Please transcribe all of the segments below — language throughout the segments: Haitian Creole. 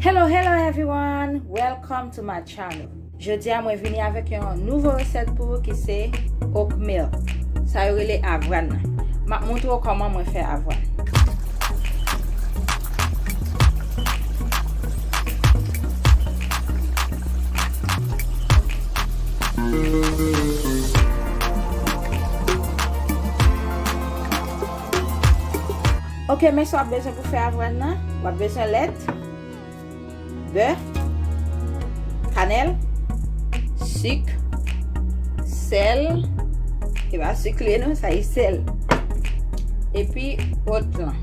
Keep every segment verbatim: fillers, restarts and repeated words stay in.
Hello, hello everyone! Welcome to my channel. Jodi a mwen vini avèk yon nouvo resèt pou ou ki se oat milk. Sa yo rele avwàn nan. M ap montre w kòman mwen fè avwàn. Ok, men sa w ap bezwen pou fè avwàn nan. W ap bezwen lèt, bè, kanèl, sik, sèl, e pa sikle non, sa e sèl. Epi oat lan.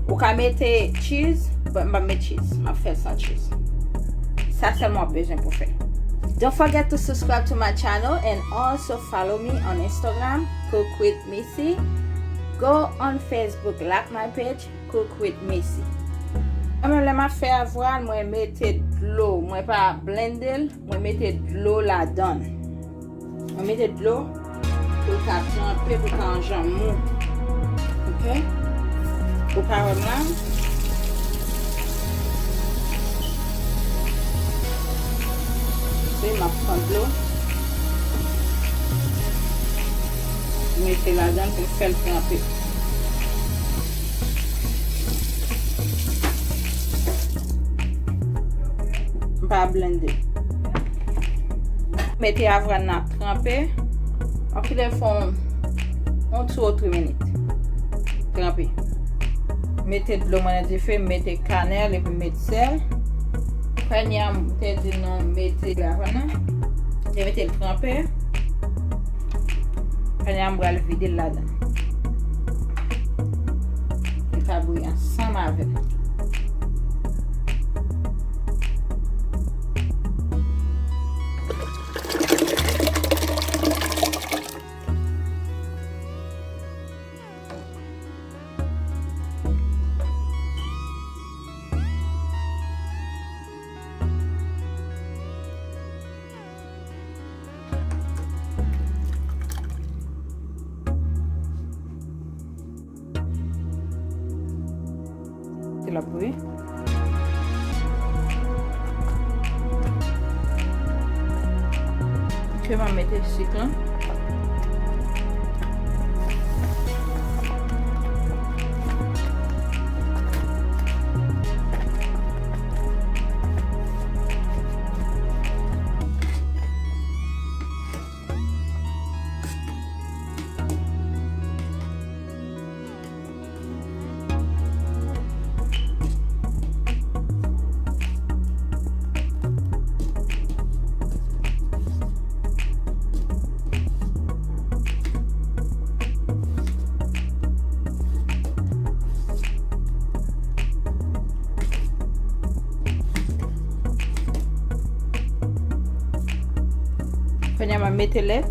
Ou ka mete cheese, but m pa met cheese. M ap fè l san cheese. Sa sèlman w ap bezwen pou fè. Don't forget to subscribe to my channel and also follow me on Instagram, Cook with Missy. Go on Facebook, like my page, Cook with Missy. Mwen menm lè m ap fè avwàn, mwen mete dlo, mwen pa blende l, mwen mete dlo ladan l. Mwen mete dlo pou l ka tranpe, pou l ka an jan mou. Ok? Ou ka wè m la. Se m ap pran dlo. Mete ladan l pou m fè l tranpe. M pa blende. Mete avwàn nan ap tranpe. M ap kite l fè yon, yon two or three minit. Tranpe. Mete dlo mwen nan dife, mete kanèl epi mete sèl. Kounye a m te di nou mete avwàn nan. Te mete l tranpe. Kounye a m pral vide l ladan. Li ka bouyi ansanm avè l. Se la pou ye. Ok, m ap mete sik lan. Kounye a m ap mete lèt.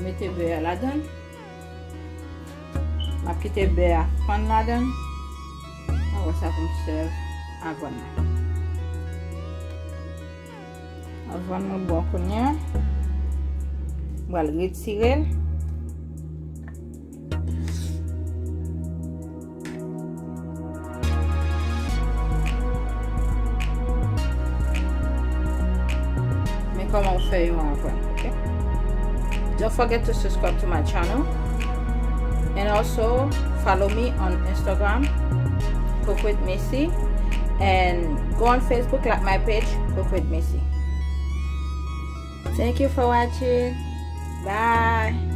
Mete bè a ladan. M ap kite bè a fann ladan. Apre sa pou m sèv avwàn nan. Avwàn mwen bon kounye a. M pral retire l. Men kòman w fè yo anvan, ok? Don't forget to subscribe to my channel and also follow me on Instagram, Cook with Missy, and go on Facebook, like my page, Cook with Missy. Thank you for watching. Bye.